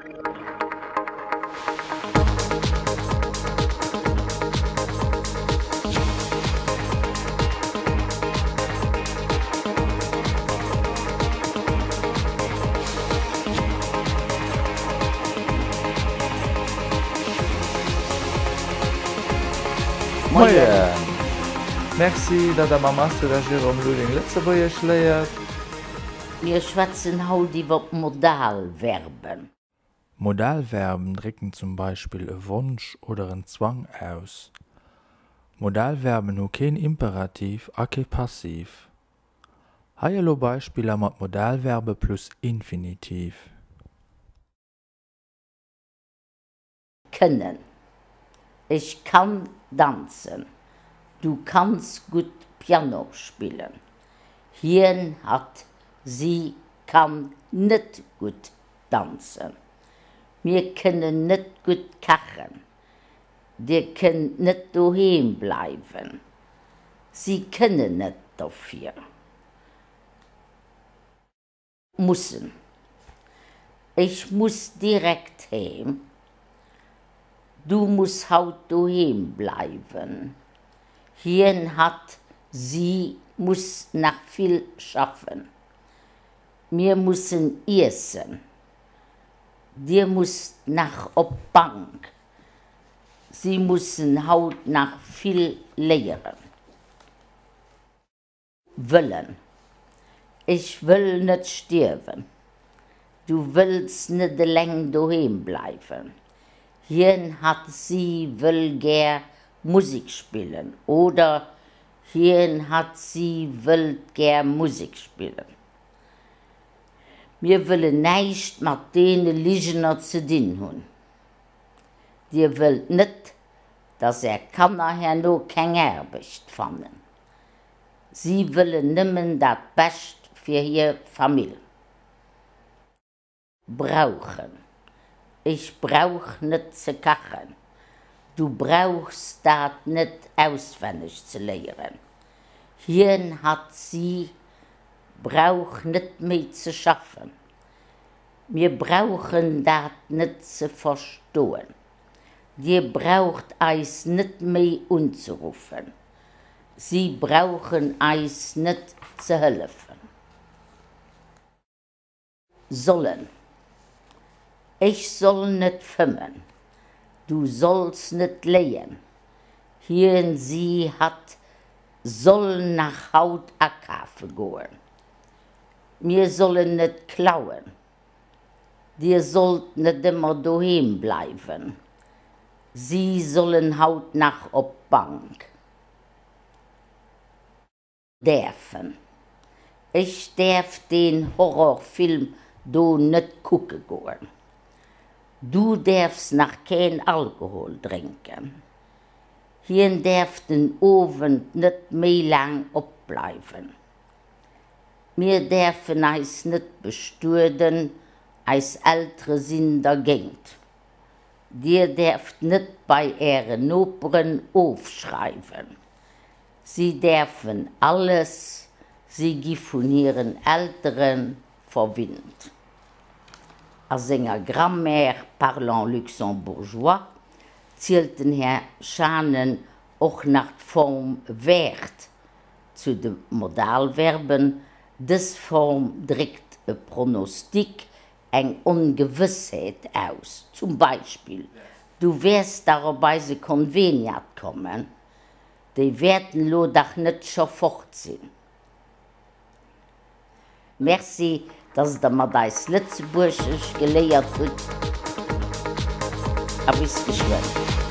Moien! Merci, datt der mam Astrid a Jérôme Lulling Lëtzebuergesch léiert. Mir schwätzen haut iwwer d'Modalverben. Modalverben drécken zum Beispill e Wonsch oder en Zwang aus. Modalverben hu keen Imperativ a kee Passiv. Hei elo Beispiller mat Modalverbe plus Infinitiv. Kënnen. Ech kann danzen. Du kanns gutt Piano spillen. Hien, hatt, si kann net gutt danzen. Mir kënnen net gutt kachen. Dir kënnt net doheem bleiwen. Si kënnen net dofir. Mussen. Ech muss direkt heem. Du muss haut doheem bleiwen. Hien, hatt, si muss nach vill schaffen. Mir mussen iessen. Dir musst nach op d'Bank. Si mussen haut nach vill léieren. Wëllen. Ech wëll net stierwen. Du wëlls net eleng doheem bleiwen. Hien, hatt, si wëll gär Musek spillen oder Hien, hatt, si wëllt gär Musek spillen. Mir wëllen näischt mat deene Ligener ze dinn hunn. Dir wëllt net, dass är Kanner herno keng Aarbecht fannen. Si wëllen nëmmen dat Bescht fir hir Famill. Brauchen. Ech brauch net ze kachen. Du brauchs dat net auswenneg ze léieren. Hien, hatt, si brauch net méi ze schaffen. Mir brauchen dat net ze verstoen. Dir braucht eis net méi unzeruffen. Si brauchen eis net ze hëllefen. Sollen. Ech soll net fëmmen. Du solls net léien. Hien, si, hatt soll nach haut akafe goen. Mir sollen net klauen. Dir sollt net ëmmer doheem bleiwen. Si sollen haut nach op d'Bank. Däerfen. Ech däerf deen Horrorfilm do net kucke goen. Du däerfs nach keen Alkohol drénken. Hien däerf den Owend net méi laang opbleiwen. Mir däerfen eis net bestueden, eis Eltere sinn dergéint. Dir däerft net bei ären Noperen ofschreiwen. Si däerfen alles, si gi vun hiren Eltere verwinnt. A senger Grammaire parlant luxembourgeois zielt den Här Schanen och nach d'Form wäert Zu de Modalverben, Dës Form dréckt e Pronostic, eng Ongewëssheet aus. Zum Beispill, Du wäers dach op eise Konveniat kommen? Déi wäerten elo dach net scho fort sinn. Merci, dass der mat eis Lëtzebuergesch geléiert hutt a bis geschwënn.